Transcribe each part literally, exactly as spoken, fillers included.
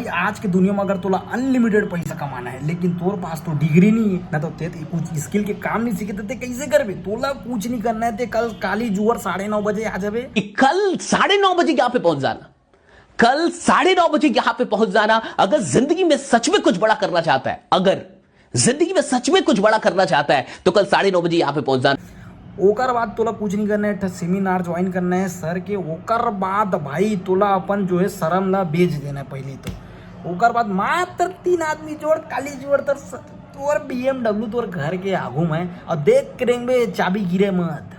आज के दुनिया में अगर तोला अनलिमिटेड पैसा कमाना है, लेकिन तोर पास तो डिग्री नहीं है ना, तो ते कुछ स्किल के काम नहीं सीखे, तो ते कैसे करबे? तोला कुछ नहीं करना है, ते कल काली जुअर साढ़े नौ बजे आ जाबे। कल साढ़े नौ बजे यहाँ पे पहुंच जाना, कल साढ़े नौ बजे यहाँ पे पहुंच जाना। अगर जिंदगी में सच में कुछ बड़ा करना चाहता है, अगर जिंदगी में सच में कुछ बड़ा करना चाहता है, तो कल साढ़े नौ बजे यहाँ पे पहुंच जाना। ओकर बाद तोला कुछ नहीं करना है, एक ठा सेमिनार ज्वाइन करना है सर के। ओकर बाद भाई तोला अपन जो है शर्म ला बेच देना है पहले तो। ओकर बाद मात्र तीन आदमी जोड़ काली जोड़ तर स-, तोर बीएमडब्ल्यू तोर घर के आगू में, और देख करेंगे चाबी गिरे मत।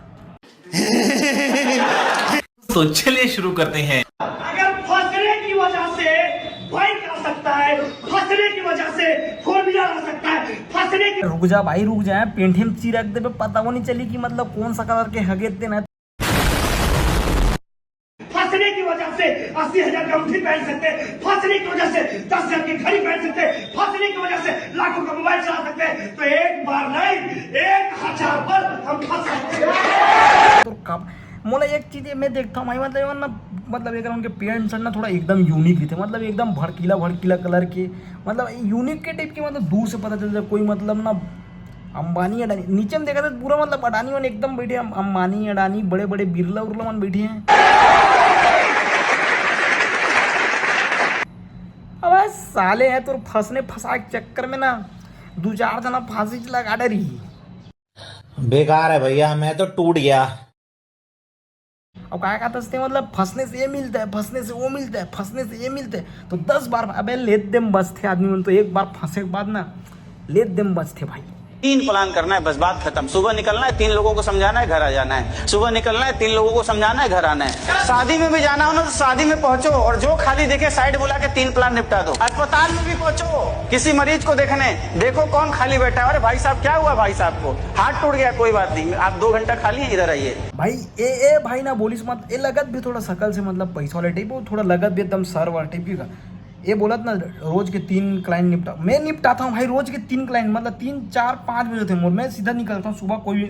तो चलिए शुरू करते हैं। अगर फंसने की वजह से बाइक आ सकता है, फंसने की वजह से फोर व्हीलर आ सकता है, फंसने की रुक जा भाई, रुक जा, पेंठे में चिरक देबे, पता वो नहीं चली कि मतलब कौन सा कलर के हगे ते ना। फंसने की वजह से अस्सी हजार का अंगूठी पहन सकते हैं, फंसने की वजह से दस हजार की घड़ी पहन सकते हैं, फंसने की वजह से लाखों का मोबाइल चला सकते हैं। तो एक बार नहीं, एक हजार बार हम फंस सकते हैं। तो कब मोला एक चीज मैं देखता हूँ भाई, मतलब एमन ना, मतलब एक उनके पेरेंट्स ना थोड़ा एकदम यूनिक रहते, मतलब एकदम भड़कीला भड़कीला कलर के, मतलब यूनिक के टाइप के, मतलब दूर से पता चलता है कोई, मतलब ना अंबानी अडानी नीचे में देखा था पूरा, मतलब अडानी मन एकदम बैठे, अम-, अंबानी अडानी बड़े बड़े बिरला उरला मन बैठे हैं। अब साले हैं तो फंसने फंसा के चक्कर में ना दो चार जना फांसी लगा डरी। बेकार है भैया, मैं तो टूट गया। अब काय कहता हंसते, मतलब फंसने से ये मिलता है, फंसने से वो मिलता है, फंसने से ये मिलता है, तो दस बार अबे लेत देम बचते आदमी मन, तो एक बार फंसे के बाद ना लेत देम बचते भाई। तीन प्लान करना है, बस बात खत्म। सुबह निकलना है, तीन लोगों को समझाना है, घर आ जाना है। सुबह निकलना है, तीन लोगों को समझाना है, घर आना है। शादी में भी जाना हो ना, तो शादी में पहुंचो और जो खाली देखे साइड बुला के तीन प्लान निपटा दो। अस्पताल में भी पहुंचो, किसी मरीज को देखने, देखो कौन खाली बैठा है। अरे भाई साहब, क्या हुआ भाई साहब को? हाथ टूट गया, कोई बात नहीं, आप दो घंटा खाली हैं, इधर आइए। भाई ए ए भाई ना बोलिस मत, ए लगत भी थोड़ा शकल से मतलब पैसा वाले टाइप, वो थोड़ा लगत भी एकदम सर वाला टाइप का। ये बोलत ना रोज के तीन क्लाइंट निपटा, मैं निपटाता हूँ भाई रोज के तीन क्लाइंट, मतलब तीन चार पाँच बजे होते हैं मोर, मैं सीधा निकलता हूँ सुबह। कोई भी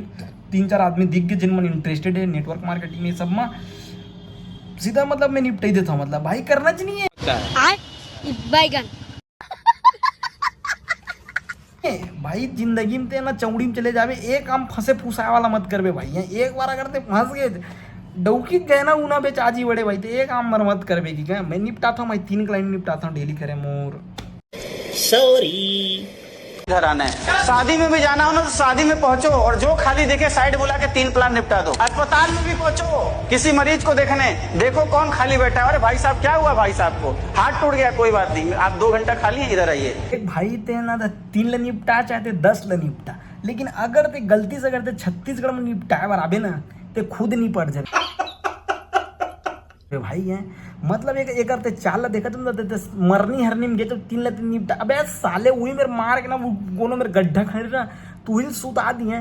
तीन चार आदमी दिख गए जिन मन इंटरेस्टेड है नेटवर्क मार्केटिंग में सब में, सीधा मतलब मैं निपटा ही देता हूँ। मतलब भाई करना चाहिए। आय, बैगन। ए, भाई जिंदगी में ते ना चौड़ी में चले जावे, एक काम फंसे फुसाए वाला मत करबे भाई। हैं, एक बार अगर ते फंस गए, डौकी गए ना ऊना बेच आजी बड़े भाई, ते एक काम मर मत करबे कि क्या? मैं निपटाता हूँ भाई, तीन क्लाइंट निपटाता हूँ डेली करे मोर। सॉरी। घर आना है। शादी में भी जाना हो ना, तो शादी में पहुंचो और जो खाली देखे साइड बुला के तीन प्लान निपटा दो। अस्पताल में भी पहुंचो, किसी मरीज को देखने, देखो कौन खाली बैठा है। अरे भाई साहब, क्या हुआ भाई साहब को? हाथ टूट गया, कोई बात नहीं, आप दो घंटा खाली हैं, इधर आइए। एक भाई ते ना त तीन ल निपटा चाहे ते दस ल निपटा, लेकिन अगर ते गलती से अगर ते छत्तीसगढ़ में निपटाए बर आबे ना, ते खुद निपट जाबे। अरे भाई है, मतलब एक एकर ते चाल ला देखत हूं ना, ते, ते मरनी हरनी में गे तो तीन ला तीन निपटा। अबे साले उही मेर मार के ना वो कोनो मेर गड्ढा खड़ी ना, तू ही सुता दिए।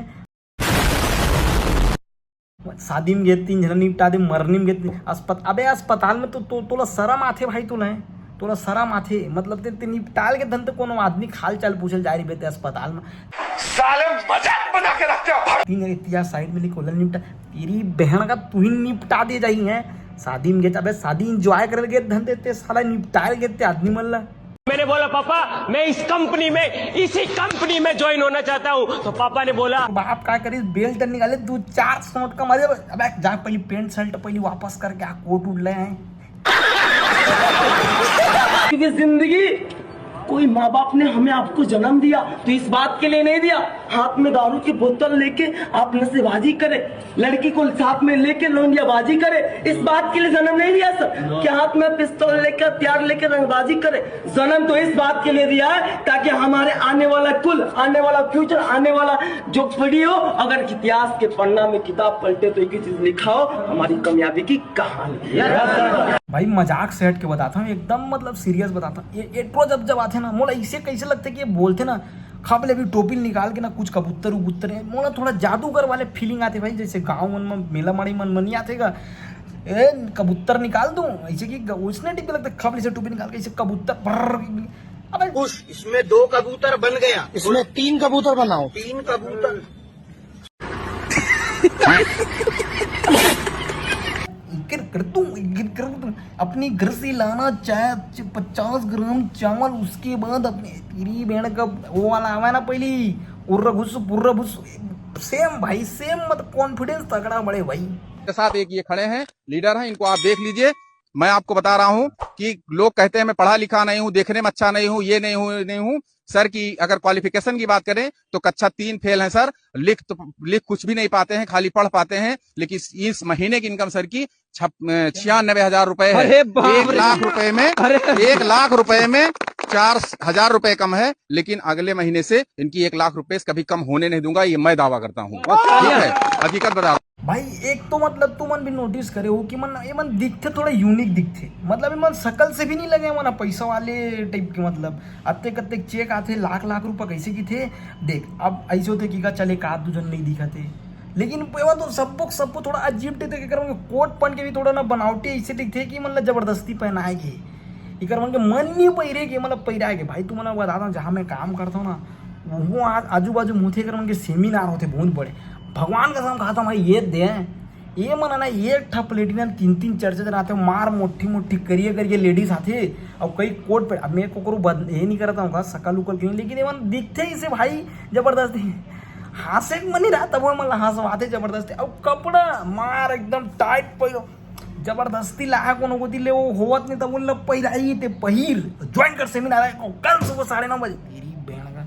शादी में गे तीन झन निपटा दे, मरनी में गे तीन, अस्पत-, अबे अस्पताल में तो, तो तोला शरम आथे भाई, तोला है, तोला शरम आथे। मतलब ते, ते निपटाल के धन तो कोनो आदमी के हाल चाल पूछल जा रही बेटे अस्पताल में। साले मजाक बना के रखते हो। तीन जगह इतिहास साइड में लिखो, लन निपटा, तेरी बहन का तू ही निपटा दे जाई है। शादी में गे, अबे शादी एंजॉय करे गे धन देते, साला निपटाल के ते आदमी मल्ला। मैंने बोला, "पापा, मैं इस कंपनी में, इसी कंपनी में ज्वाइन होना चाहता हूँ।" तो पापा ने बोला, बाप का करी, बेल्ट निकाले, दो चार शॉट का मारे। अबे जा पहले पैंट शर्ट पहले वापस करके आ, कोट उठ ले हैं। क्योंकि जिंदगी, कोई माँ बाप ने हमें आपको जन्म दिया तो इस बात के लिए नहीं दिया, हाथ में दारू की बोतल लेके आप नशेबाजी करें, लड़की को साथ में लेके लौंडियाबाजी करें, इस बात के लिए जन्म नहीं दिया सर। क्या हाथ में पिस्तौल लेकर, हथियार लेकर रंगबाजी करें? जन्म तो इस बात के लिए दिया है ताकि हमारे आने वाला कुल, आने वाला फ्यूचर, आने वाला जो पीढ़ी हो, अगर इतिहास के पन्ना में किताब पलटे तो एक ही चीज लिखा हो, हमारी कामयाबी की कहानी। भाई मजाक से हट के बताता हूँ, एकदम मतलब सीरियस बताता हूँ। ये एट्रो जब जब आथे ना, मोला इसे कैसे लगते कि ये बोलते ना, खब ले भी टोपी निकाल के ना कुछ कबूतर उबूतर है, मोला थोड़ा जादूगर वाले फीलिंग आते भाई, जैसे गाँव मन में मेला माड़ी मन मनी आथे गा, ए कबूतर निकाल दूं ऐसे कि ग-, उसने टिप लगता, खब ले से टोपी निकाल के ऐसे कबूतर, ब्रर, अबे खुश, इसमें दो कबूतर बन गया। इसमें तीन कबूतर बनाओ। तीन कबूतर। कर कर दूं, कर कर दूं। अपनी घर से लाना चाहे पचास ग्राम चावल, उसके बाद अपने तेरी बहन का वो वाला आवा ना पहली, उर्र घुस पुर्र घुस। सेम भाई सेम, मतलब कॉन्फिडेंस तगड़ा बड़े भाई। के साथ एक ये खड़े हैं, लीडर हैं, इनको आप देख लीजिए। मैं आपको बता रहा हूँ कि लोग कहते हैं मैं पढ़ा लिखा नहीं हूँ, देखने में अच्छा नहीं हूँ, ये नहीं हूँ, ये नहीं हूँ। सर की अगर क्वालिफिकेशन की बात करें तो कक्षा तीन फेल हैं सर। लिख तो लिख कुछ भी नहीं पाते हैं, खाली पढ़ पाते हैं। लेकिन इस महीने की इनकम सर की छप- अ, छियानबे हजार रुपए है। अरे बाप एक रे। लाख रुपए में अरे एक लाख रुपए में चार हजार रुपए कम है, लेकिन अगले महीने से इनकी एक लाख रुपए से कभी कम होने नहीं दूंगा, ये मैं दावा करता हूँ। ठीक है, हकीकत बता भाई एक तो मतलब तुमन भी नोटिस करे हो कि मन ये मन दिखथे थोड़ा यूनिक दिखथे, मतलब ये मन शकल से भी नहीं लगे मन पैसा वाले टाइप के। मतलब अत्ते कत्ते चेक आथे लाख लाख रुपया कैसे की थे। देख अब ऐसे होते कि का चले का दू जन नहीं दिखाते, लेकिन ये मन तो सबको सबको थोड़ा अजीब टाइप के करवाएंगे। कोट पहन के भी थोड़ा ना बनावटी ऐसे दिखथे कि मतलब जबरदस्ती पहनाए के इकर मन के मन नहीं पहिरे के, मतलब पहिराए के। भाई तुमन बता दो जहाँ मैं काम करता हूँ ना, वो आज आजू बाजू मुथे कर मन के सेमिनार होते बहुत बड़े। भगवान का कसम खाता भाई ये दे ये मन ना एक ठा प्लेटिनियम तीन तीन चार चार आते मार मोटी मोटी करिए करिए लेडीज आते। और कई कोट पे अब मैं कोकरो बद ये नहीं करता हूँ शकल उकल के, लेकिन ये मन दिखते ही से भाई जबरदस्ती हाँसे के मन नहीं रहता वो मतलब हंसवाते जबरदस्ती। अब कपड़ा मार एकदम टाइट पहिरो जबरदस्ती लाया कोनो कोती ले वो होवत नहीं तब उन लोग पहिराई ते पहिर ज्वाइन कर सेमिनार है को कल सुबह साढ़े नौ बजे। तेरी बहन का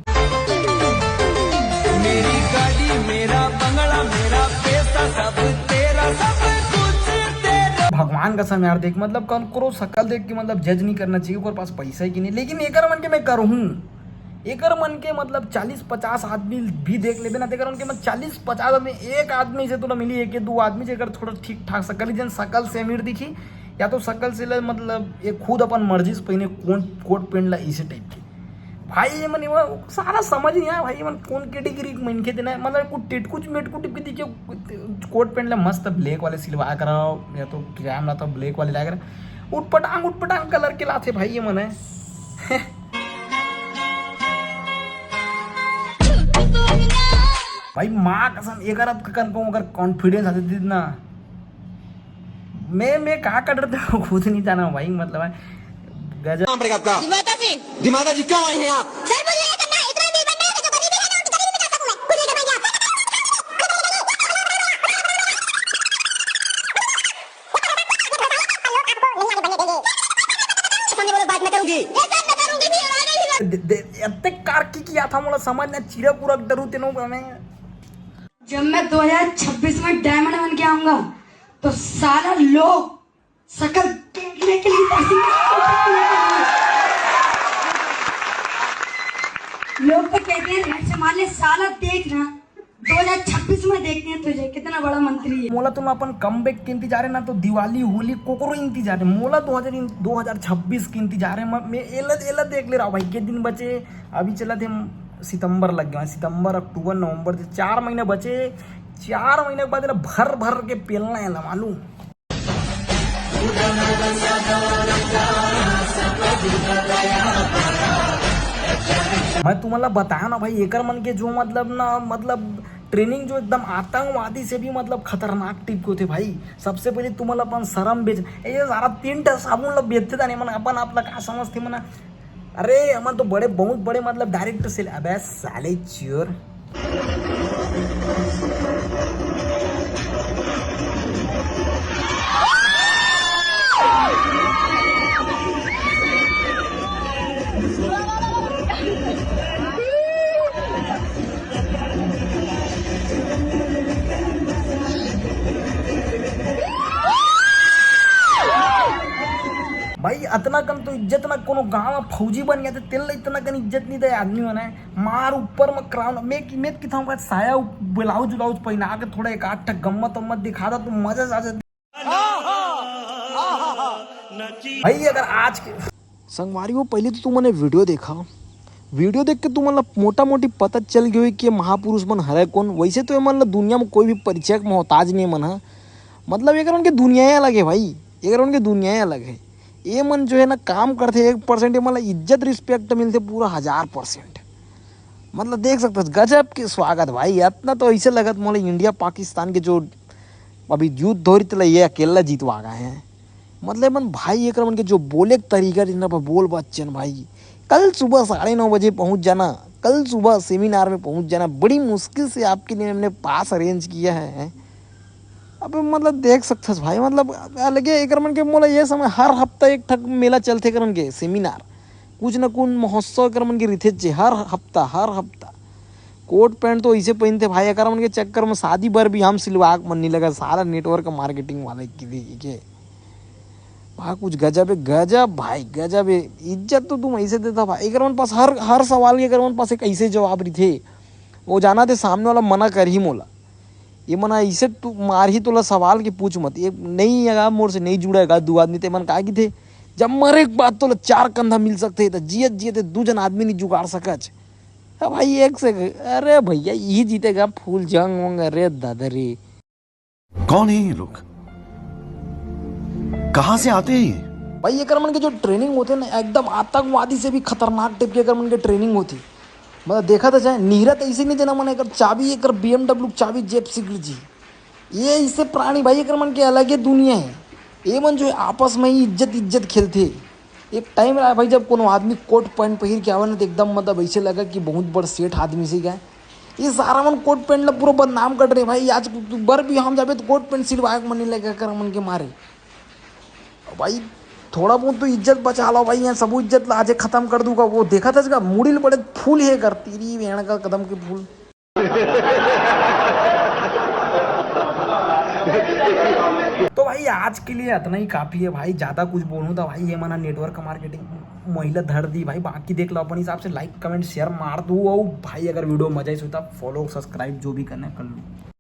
मेरी गाड़ी मेरा बंगला मेरा पैसा सब तेरा सब कुछ तेरा। भगवान का समय यार देख मतलब कौन करो शकल देख के मतलब जज नहीं करना चाहिए ओकर पास पैसा है कि नहीं। लेकिन एकर मन के मैं करहूँ एकर मन के मतलब चालीस पचास आदमी भी देख लेबे ना तेकर मन के मतलब चालीस पचास आदमी एक आदमी से तोला मिली एक दो आदमी जेकर थोड़ा ठीक ठाक शकल जन शकल से अमीर दिखी या तो शकल से ले मतलब ये खुद अपन मर्जी से पहिने कोट कोट पहन ला इसे टाइप के। भाई ये मन ये सारा समझ नहीं आया भाई ये मन कौन कैटेगरी के मनखे देना है मतलब कुछ टिटकुच मेटकुच टिप के दिखे कोट पहन ला मस्त ब्लैक वाले सिलवा कराओ या तो क्या नाम लाता ब्लैक वाले ला करा उटपटांग उटपटांग कलर के लाथे भाई ये मन है। भाई माँ कसम एक रात कन को अगर कॉन्फिडेंस आते थे ना मैं मैं कहा कर रहे थे खुद नहीं जाना भाई मतलब है गजब। नाम पड़ेगा आपका दिमाग से दिमाग जी क्यों आए हैं आप सर मुझे ये करना है, इतना बिल बनना है कि जो गरीबी है ना उनकी गरीबी मिटा सकूं मैं कुछ नहीं समझ आपको नहीं आने बनने देंगे। सामने बोलो बात मैं करूंगी। ये सर मैं करूंगी नहीं और आगे भी दे- दे- अत्ते कार की किया था मोला समझ ना चिरा पूरा डरू तेनो में। जब मैं दो हज़ार छब्बीस में डायमंड बन के आऊंगा तो सारा लोग शकल देखने के लिए तैसे लोग तो कहते हैं नेट से मार ले साला देखना। दो हज़ार छब्बीस में देखते हैं तुझे कितना बड़ा मंत्री है। मोला तो अपन कम बैक के इंतजार है ना तो दिवाली होली कोकरो इंतजार है। मोला दो हज़ार इन- दो हज़ार छब्बीस के इंतजार है। मैं, मैं एला एला देख ले रहा हूँ भाई के दिन बचे। अभी चला थे सितंबर लग गया सितंबर अक्टूबर नवंबर से चार महीने बचे। चार महीने के बाद एला भर भर के पेलना है ना मालूम। मैं तुम्हाला बताया ना भाई एकर मन के जो मतलब ना मतलब ट्रेनिंग जो एकदम आतंकवादी से भी मतलब खतरनाक टिप के होते भाई। सबसे पहले तुम्हाला अपन शरम बेच ये सारा तीन ठा साबुन ला बेचते था नहीं मन अपन आप ला का समझते मना। अरे हमन तो बड़े बहुत बड़े मतलब डायरेक्टर से अबे साले चोर। भाई अतना कन तो इज्जत ना कोनो गांव में फौजी बन गया तेल इतना कन इज्जत नहीं दे आदमी मन है। मार ऊपर में क्राउन में की में की था साया ब्लाउज उलाउज पहना के थोड़ा एक आध ठक गम्मत उम्मत दिखा दा तो मजा आ जाता। भाई अगर आज के संगवारी हो पहले तो तुमने वीडियो देखा। वीडियो देख के तुमन ला मोटा मोटी पता चल गई कि महापुरुष मन हरे कौन। वैसे तो ये मन ला दुनिया में कोई भी परिचय के मोहताज नहीं मन है। मतलब एक के दुनिया ही अलग है भाई। एक के दुनिया ही अलग है। ये मन जो है ना काम करते एक परसेंट ये मन ला इज्जत रिस्पेक्ट मिलते पूरा हजार परसेंट। मतलब देख सकते हो गजब के स्वागत भाई। इतना तो ऐसे लगत मोला इंडिया पाकिस्तान के जो अभी जूत धोरी तेला ये अकेला जीतवा गए हैं। मतलब मन भाई, एकर मन के जो बोले के तरीका रहिथे ना, बोल बच्चन भाई, कल सुबह साढ़े नौ बजे पहुंच जाना, कल सुबह सेमिनार में पहुंच जाना, बड़ी मुश्किल से आपके लिए हमने पास अरेंज किया है। अबे मतलब देख सकथस भाई, मतलब अलगे एकर मन के। मोला ये समय हर हफ्ता एक ठक मेला चलथे एकर मन के, सेमिनार, कुछ न कुछ महोत्सव एकर मन के रहिथे जे हर हफ्ता, हर हफ्ता। कोट पैंट तो ऐसे पहनते भाई, एकर मन के चक्कर में शादी बर भी हम सिलवा के मन नहीं लगा, सारा नेटवर्क मार्केटिंग वाले की भी के। भाई कुछ गजब है, गजब भाई, गजब है। इज्जत तो तुम ऐसे देता भाई। एकर मन पास हर, हर सवाल के एकर मन पास एक ऐसे जवाब रहिथे, वो जाना थे सामने वाला मना कर ही मोला। ये मना ऐसे तू मार ही तोला सवाल के पूछ मत। ये नहीं है मोर से नहीं जुड़ेगा दू आदमी, ते मन का की थे, जब मरे के बाद तोला चार कंधा मिल सकते, तो जियत जियत दू जन आदमी नहीं जुगाड़ सकच। अब भाई एक से, अरे भैया यही जीतेगा फूल जंग वंग, अरे दादा रे। कौन है ये लोग? कहाँ से आते हैं ये? भाई एकर मन के जो ट्रेनिंग होते ना, एकदम आतंकवादी से भी खतरनाक टाइप के एकर मन के ट्रेनिंग होती। मतलब देखा तो जाए, निहरत ऐसे नहीं देना मन, एकर चाबी, एकर बीएमडब्ल्यू चाबी जेब सिगरेट जी। ये ऐसे प्राणी भाई, एकर मन के अलग ही दुनिया है। ये मन जो है आपस में ही इज्जत इज्जत खेलते। एक टाइम रहा भाई, जब कोनो आदमी कोट पैंट पहिर के आवे ना, तो एकदम मतलब ऐसे लगा कि बहुत बड़ सेठ आदमी से गए। ये सारा मन कोट पैंट ला पूरा बदनाम कर रहे भाई। आज तू बर भी हम जाबे तो कोट पैंट सिलवाए के मन नहीं लगा कर मन के मारे। भाई थोड़ा बहुत तो इज्जत बचा लो भाई, यहाँ सब इज्जत ला आज खत्म कर दूंगा। वो देखा था इसका मुड़ी ल बड़े फूल है कर, तेरी बहन का कदम के फूल। तो भाई आज के लिए इतना ही काफी है भाई, ज्यादा कुछ बोलूँ तो भाई ये मना नेटवर्क मार्केटिंग महिला धर दी भाई। बाकी देख लो अपन हिसाब से, लाइक कमेंट शेयर मार दो। और भाई अगर वीडियो मजा ही सोता, फॉलो सब्सक्राइब जो भी करना है कर लो।